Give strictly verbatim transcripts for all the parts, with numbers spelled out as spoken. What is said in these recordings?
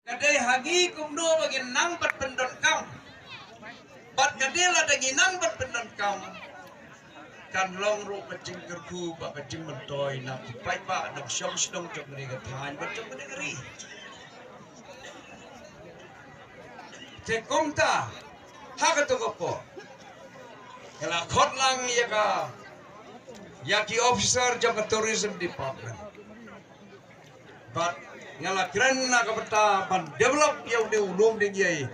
Ka dei ha ngi kumno ba ngin nang ban pyndonkam. Bad ka dei lada ngi nang ban pyndonkam, kan long ruh ka jingkyrkhu bad ka jingmyntoi na ki paidbah nongshong shnong jong kane ka thaiñ bad jong kane ka ri. Te kumta, ha kato ka por, nga la khot lang ïa ka, ïa ki officer jong ka Tourism Department. Bad nga la kren na ka bynta ban develop ïa une u lum ding ïa,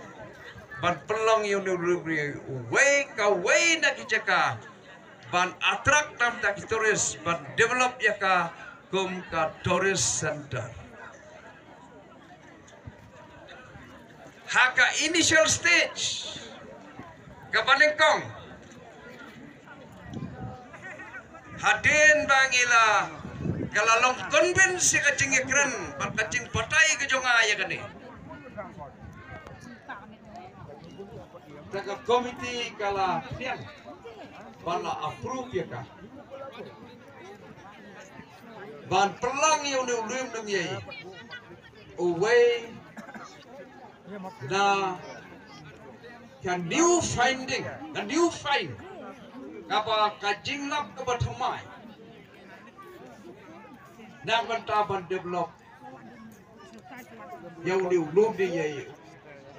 ban pynlong ïa une u lum ding ïa uwei kawei na ki jaka ban attract tam ta ki tourist, ban develop ïa ka kum ka tourist center. Ha ka initial stage, kaba nyngkong, hadien ba ngi la, ka la long convince ïa ka jingïakren bad ka jingbatai ka jong nga ïa kane, te ka komiti ka la pdiang bad la approve ïa ka ban pynlong ïa une u lum ding ïa, uwei na ka new finding, ka new find, kaba ka jinglap kaba thymmai na ka bynta ban develop ïa une u lum ding ïa.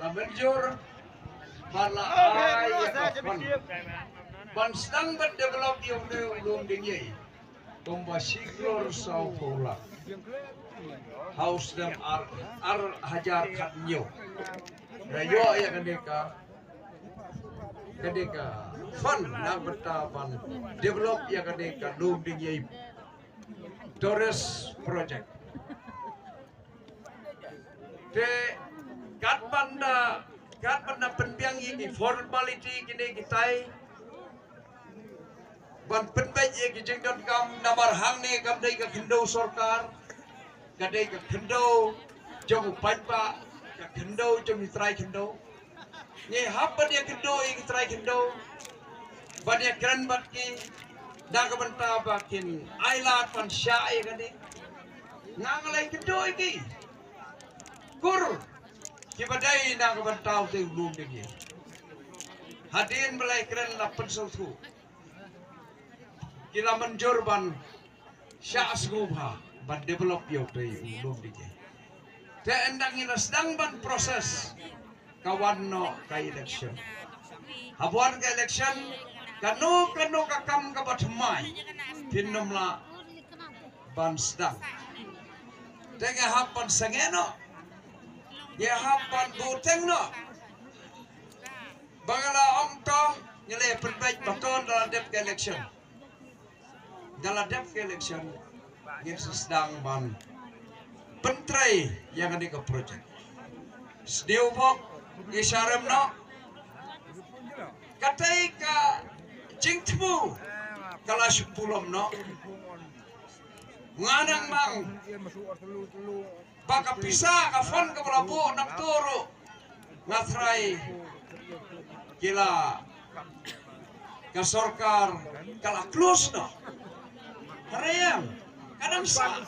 La mynjur bad la ai ïa ka fund ban sdang ban develop ïa une u lum ding ïa. Kumba shi klur saw phew lak ha u snem ar, ar hajar khathynñiew. Nga ïoh ïa kane ka, kane ka fund na ka bynta ban develop ïa kane ka lum ding ïa, tourist project. Te katba nga, katba nga pynbiang ïa ki formality kine kitai ban pynbeit ïa ki jingdonkam, namar hangne kam dei ka khyndew sorkar, ka dei ka khyndew jong u paidbah, ka khyndew jong ki trai khyndew. Ngi hap ban ïakynduh ïa ki trai khyndew, ban ïakren bad ki na ka bynta ba kin ai lad ban shah ïa kane. Nga nga la ïakynduh ïa ki kur kiba dei na ka bynta utei u lum ding ïa. Hadien ba la ïakren la pynsngewthuh, ki la mynjur ban shah sngewbha ban develop ïa utei u lum ding ïa. Te ynda ngi la sdang ban process, ka wan noh ka election. Haba wan ka election, kano kano ka kam kaba thymmai phin ym lah ban sdang. Te ngi hap ban sangeh noh, ngi hap ban bteng noh. Ba nga la ong to, ngi la pynbeit ba to ynda la dep ka election. Ynda la dep ka election, ngin sa sdang ban pyntrei ïa kane ka project. Sdiew bok, ngi sharem noh. Katei ka jingthmu ka la shu pulom noh. Nga nang mang ba ka pisa ka fund kaba la buh nangto ruh nga tharai ki la, ka sorkar ka la close noh. Hynrei ka dang sah,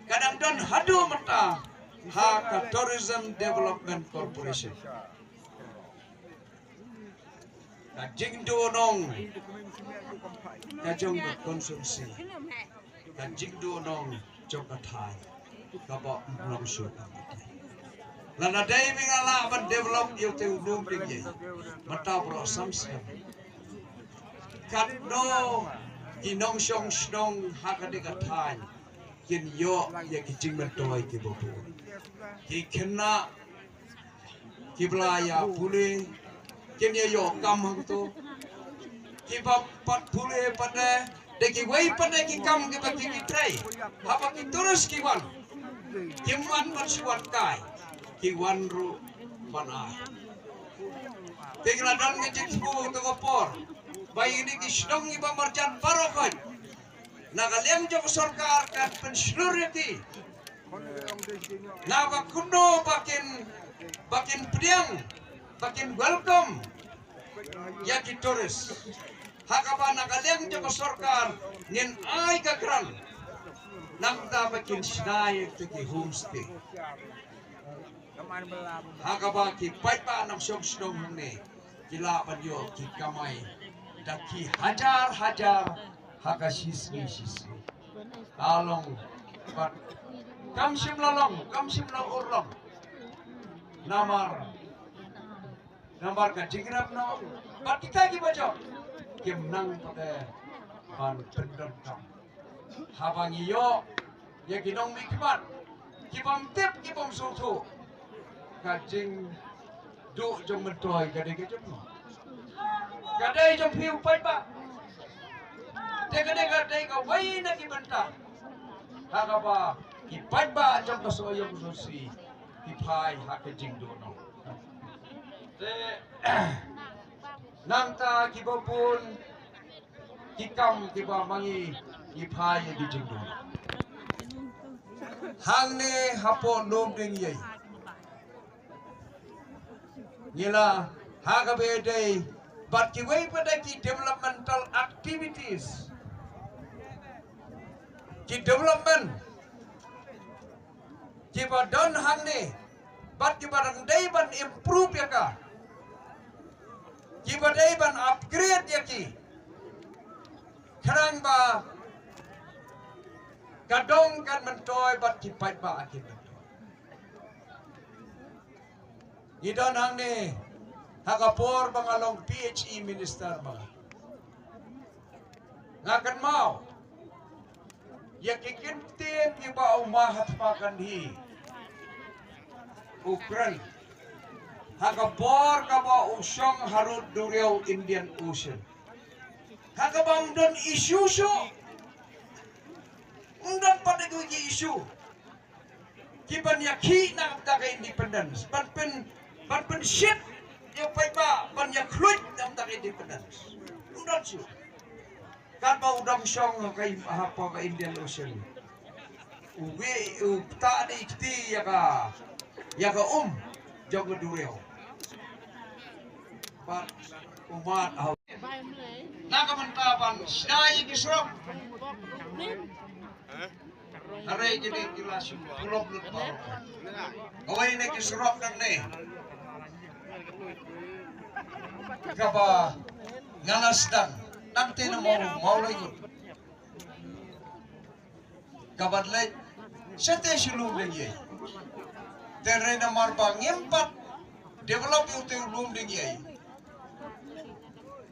ka dang don haduh mynta ha ka Tourism Development Corporation. Ka jingduhnong ka jong ka constituency, ka jingduhnong jong ka thaiñ kaba ym long shuh. Lada dei ba nga lah ban develop ïa utei u lum ding ïa, mynta baroh sam snem, katno ki nongshong shnong ha kane ka thaiñ kin ïoh ïa ki jingmyntoi kiba bun. Ki khynnah kiba la ïa pule kin ïa ïoh kam hangto. Kiba pat pule pat de, da kiwei pat de ki kam kiba ki, ki trei. Haba ki tourist ki wan, kim wan ban shu wan kai, ki wan ruh ban ai. Te ngi la don ka jingthmu ha kato ka por ba ïa kine ki shnong kiba marjan baroh khoit, na ka liang jong ka sorkar kan pynshlur ïa ki. Naba kumno ba kin, ba kin pdiang, ba kin welcome ïa ki tourist. Ha kaba na ka liang jong ka sorkar ngin ai ka grant, nangta ba kin shna ïa ki homestay. Ha kaba ki paidbah nongshong shnong hangne ki lah ban ïoh ki kamai da ki hajar hajar ha ka shisngi shisngi. Ka long bad kam shym la long, kam shym la urlong. Namar namar ka jingrep noh bad kita kiba jop kim nang pat ban pyndonkam. Haba ngi ïoh ïa ki nongmihkhmat ki bym tip, ki bym sngewthuh, ka jingduh jong myntoi ka dei ka jong phi, ka dei jong phi u paidbah. Te ka dei, ka dei kawei na ki bynta ha kaba ki paidbah jong ka Sohiong Sohsi ki phai ha ka jingduh noh. Te nangta kiba bun ki kam kiba ma ngi ngi phai ïa ki jingduh. Hangne hapoh Lumdiengjai ngi la ha kaba ïadei bad kiwei pat de ki developmental activities, ki development kiba don hangne bad kiba dang dei ban improve ïa ka, kiba dei ban upgrade ïa ki, khnang ba ka dong kan myntoi bad ki paidbah kin myntoi. Ngi don hangne ha ka por ba nga long P H E minister ba nga kynmaw ïa ki kyntien kiba u Mahatma Gandhi u kren ha ka por kaba u shong harud duriaw Indian Ocean. Ha kaba um don issue shuh, um don pat de ki issue kiban ïakhih na ka bynta ka independence, ban pyn, ban pynshit ïa u paidbah ban ïakhluit na ka bynta ka independence. Um don shuh. Katba u dang shong ha ka, hapoh ka Indian Ocean, u wi, u ktah da i kti ïa ka, ïa ka um jong ka duriaw. Bad u mad ha u, na ka bynta ban shna ïa ki surok. Hynrei kine ki la shu pulop lut baroh. Kawei na ki surok nangne kaba nga la sdang, nangta na Maw, Mawlai Ngut, kaba leit shatei sha Lumdiengjai. Te hynrei namar ba ngim pat develop ïa utei u Lumdiengjai,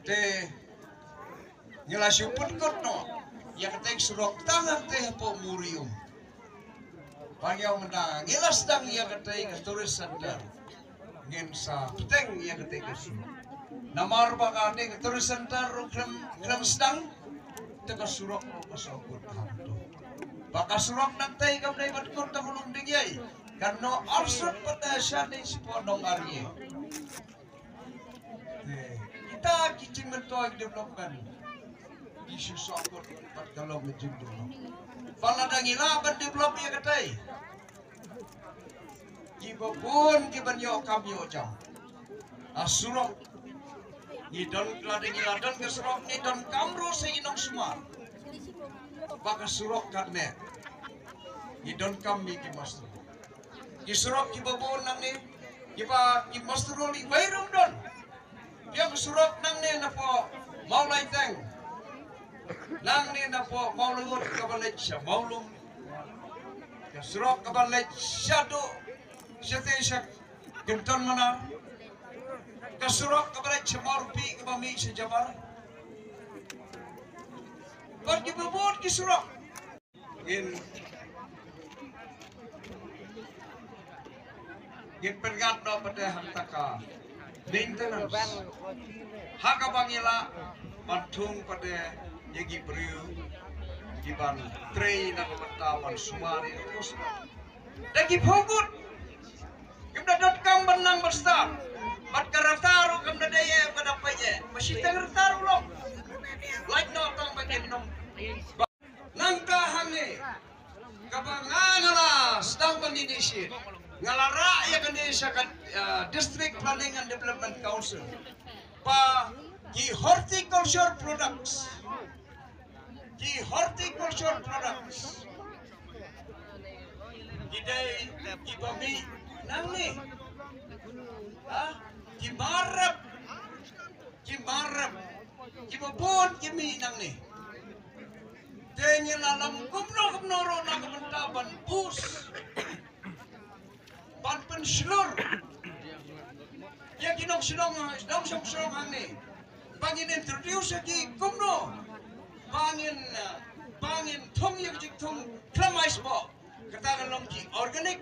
te ngi la shu pynkut noh ïa katei ka surok tang hangtei hapoh Murium. Ba ngi ong mynta ngi la sdang ïa katei ka tourist center, ngin sa bteng ïa katei ka surok. Namar ba katei ka tourist center ruh khlem, khlem sdang, te ka surok ruh ka shu kut hangto. Ba ka surok nangtei kam dei ban kut tang ha Lumdiengjai, kan noh arsut pat da shane shapoh Nongarngieh. Te kita ki jingmyntoi development ki shu sokot bad ka long ka jingduh. Ba lada ngi lah ban develop ïa katei, kiba bun kiban ïoh kam ïoh jam. A surok, ngi don, lada ngi la don ka surok, ngi donkam ruh sa ki nongsumar ba ka surok katne. Ngi donkam ïa ki muster ki surok kiba bun nangne, kiba ki muster road iwei ruh ym don. Ïa ka surok nangne napoh Mawlai Teng, nangne napoh Mawlai Ngut kaba leit sha Mawlum, ka surok kaba leit shaduh shatei sha Kynton Manar, ka surok kaba leit sha Mawrympih kaba mih sha Jabar. Bad kiba bun ki surok. Ngin, ngin pynngat noh pat de hangta ka maintenance ha kaba ngi lah ban thung pat de ïa ki briew kiban trei na ka bynta ban sumar ïa ka coast. Da ki phew ngut. Kim da donkam ban nang ban stad. Bad ka rta ruh kam da dei ïa ba da peit ïa ba shiteng rta ruh long. Lait noh tang ba kin nong. Nangta hangne kaba nga, nga la sdang ban initiate, nga la rah ïa kane sha ka, uh, District Planning and Development Council, ba ki horticulture products, ki horticulture products ki dei kiba mih Nangne, ha, ki mar rep, ki mar rep, kiba bun ki mih nangne. Te ngi la long kumno kumno ruh na ka bynta ban boost, ban pynshlur ïa ki nongshong shnong, nongshong shnong hangne. Ba ngin introduce ïa ki kumno, ba ngin, uh, ba ngin thung ïa ki jingthung khlem ai spah. Kata ka long ki organic.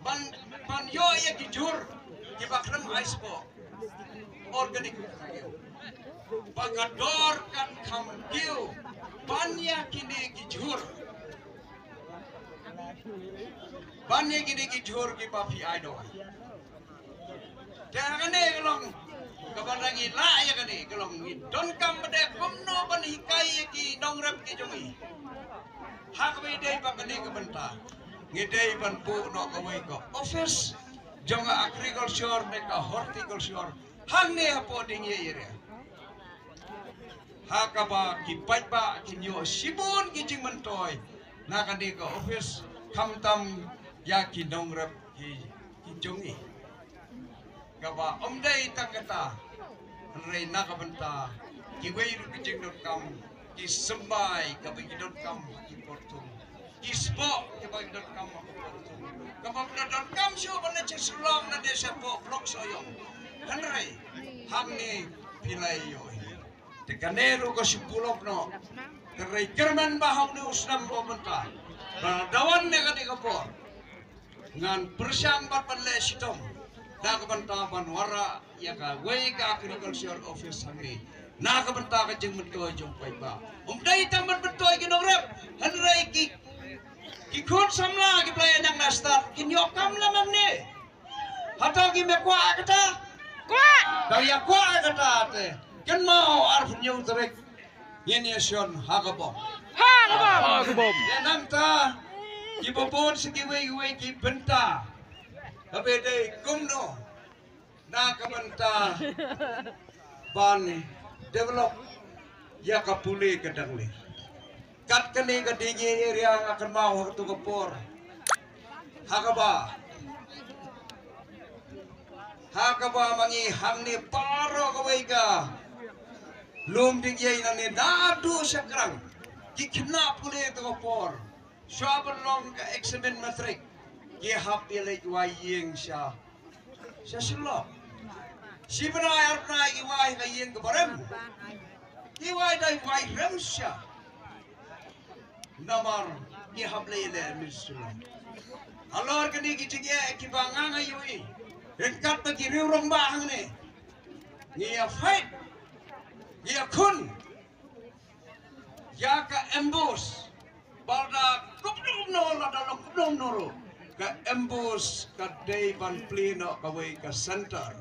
Ban, ban ïoh ïa ki jhur kiba khlem ai spah. Organic. Ba ka dor kan kham kiew ban ïa kine ki jhur. Ban ïa kine ki jhur kiba phi ai dor. Te ha kane ka long kaba ngi lah ïa kane ka long ngi donkam ba dei kumno ban hikai ïa ki nongrep ki jong ngi. Ha kaba ïadei bad kane ka bynta ngi dei ban buh noh kawei ka office jong ka agriculture ne ka horticulture hangne hapoh Dieng Ïeih area. Ha kaba ki paidbah kin ïoh shibun ki jingmyntoi na kane ka office khamtam ïa ki nongrep ki, ki jong ngi. Kaba ym dei tang kata, hynrei na ka bynta kiwei ruh ki jingdonkam, ki symbai kaba ki donkam ha ki por thung, ki spah kaba ki donkam ha ki por thung, kaba ki donkam shuh ban leit sha Shillong lane shapoh Block Sohiong. Hynrei hangne phi la ïoh hi. Te kane ruh ka shu pulok noh. Hynrei kyrmen ba ha une u snem ba mynta, ba la dang wan ne kane ka por, ngan pyrshang bad ban leh shitom na ka bynta ban wanrah ïa kawei ka agriculture office hangne na ka bynta ka jingmyntoi jong paidbah. Ym dei tang ban myntoi ki nongrep, hynrei ki, ki khun samla kiba la ïa nang na stad kin ïoh kam lem hangne. Hato ngim ïa kwah kata? Kwah. Tang ïa kwah kata te, kynmaw arphew hynñiew tarik ngin ïa shon ha ka bom. Ha ka bom. Ha ka bom. Ïa nangta kiba bun sa kiwei kiwei ki bynta kaba dei kumno na ka bynta ban develop ïa ka pule ka Danglei. Kat kane ka Dieng Ïeih area nga kynmaw ha kato ka por, ha kaba, ha kaba ma ngi hangne baroh kawei ka lum Dieng Ïeih nangne naduh shakri ki khynnah pule kato ka por. Shuwa ban long ka exam matric ki hap ïaleit wai ïing sha, sha Shillong. Shi bnai ar bnai ki wai ka ïing kaba rem. Ki wai dei wai rem sha. Namar ki hap leit leh mid Shillong. Halor kine ki jingeh kiba nga nga ïohi, ryngkat bad ki riew rangbah hangne, ngi ïa fight, ngi ïa khun ïa ka MBOSE. Ba lada kumno kumno, lada long kumno kumno ruh, ka MBOSE ka dei ban plie noh kawei ka center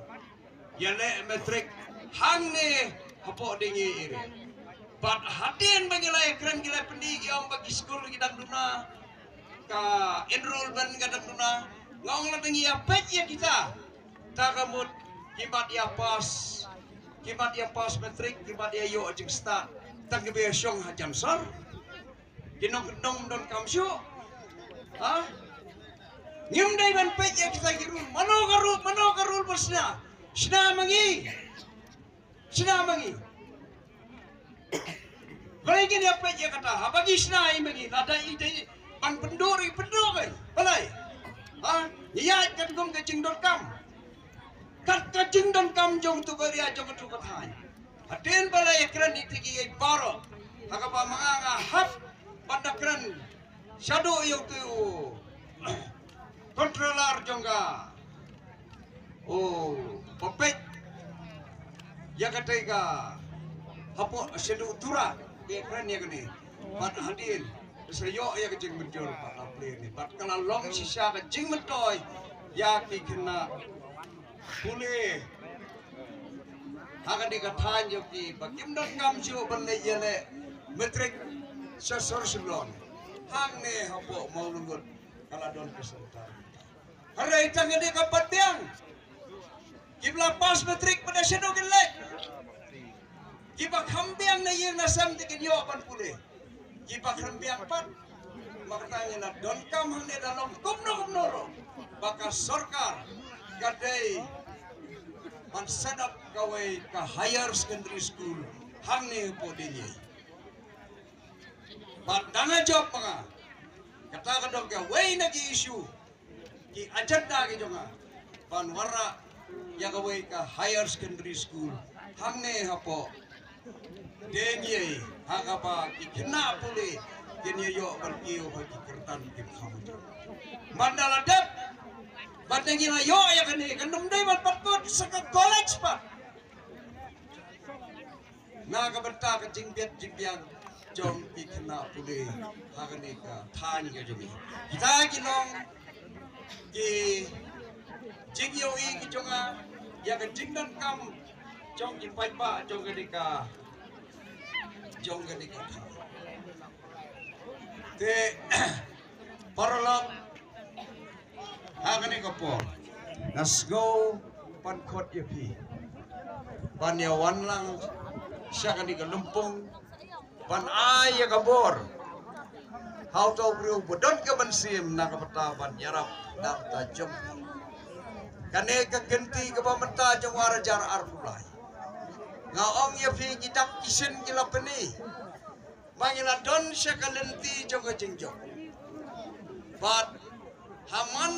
ïaleh matric hangne hapoh Dieng Ïeih area. Bad hadien ba ngi la ïakren, ngi la pyni ki ong ba ki skul ki dang duna, ka enrollment ka dang duna. Nga ong lada ngi ïa peit ïa kita, ta ka mut ki mat ïa pass, ki mat ïa pass matric, ki mat ïa ïoh jingstad, tang kiba ïa shong ha Jaiñtia. Ki nongkyndong donkam shuh. Ha? Ngim dei ban peit ïa kita ki rule. Mano ka rule, mano ka rule ba shna? Shna ma ngi. Shna ma ngi. Balei ngin ïa peit ïa kata? Haba ngi shna ïa ma ngi, lada i dei ban pynduh, i pynduh, eh. Balei? Ha? Ïa kat kum ka jingdonkam. Kat ka jingdonkam jong tu ka ria, jong tu ka thaiñ. Hadien ba la ïakren ïa kiti kiei baroh, ha kaba ma nga nga hap ban da kren shaduh ïa utu u controller jong ka, u ba peit ïa katei ka, hapoh shaduh Tura, ba ïakren ïa kane. Bad hadien sa ïoh ïa ka jingmynjur bad la plie ne. Bad ka la long shisha ka jingmyntoi ïa ki khynnah pule ha kane ka thaiñ jong ki ba kim donkam shuh ban leit ïaleh matric sha sor Shillong. Hangne hapoh Mawlyngot ka la don ka center. Hynrei tang kane ka pat biang, kiba la pass matric pat da shano kin leit? Kiba kham biang na ïing na sem te kin ïoh ban pule. Kiba khlem biang pat, Ba kata ngi la donkam hangne da long kumno kumno ruh ba ka sorkar ka dei ban set up kawei ka higher secondary school hangne hapoh Dieng Ïeï. Bad da nga jop ma nga, kata ka dei kawei na ki issue, ki agenda ki jong nga, ban wanrah ïa kawei ka higher secondary school hangne hapoh Dieng Ïeï, ha kaba ki khynnah pule kin ïa ïoh ban kiew ha ki kyrdan ki kham jong. Bad da la dep, bad da ngi la ïoh ïa kane, kan ym dei ban pat kut sa ka college pat. Na ka bynta ka jingbit jingbiang jong ki khynnah pule ha kane ka thaiñ ka jong ngi. Kita ki long ki jingïohi ki jong nga ïa ka jingdonkam jong ki paidbah jong kane ka, jong kane ka thaiñ. Te paralok, ha kane ka por nga sngew ban khot ïa phi ban ïa wan lang sha kane ka lympung, ban ai ïa ka bor ha uto u briew ba don ka mynsiem na ka bynta ban ïarap da uta jong phi. Kane ka kynti kaba mynta jong u ar hajar arphew lai, nga ong ïa phi, ki dak ki shin ki la pyni ba ngi la don sha ka lynti jong ka jingjop. Bad ha man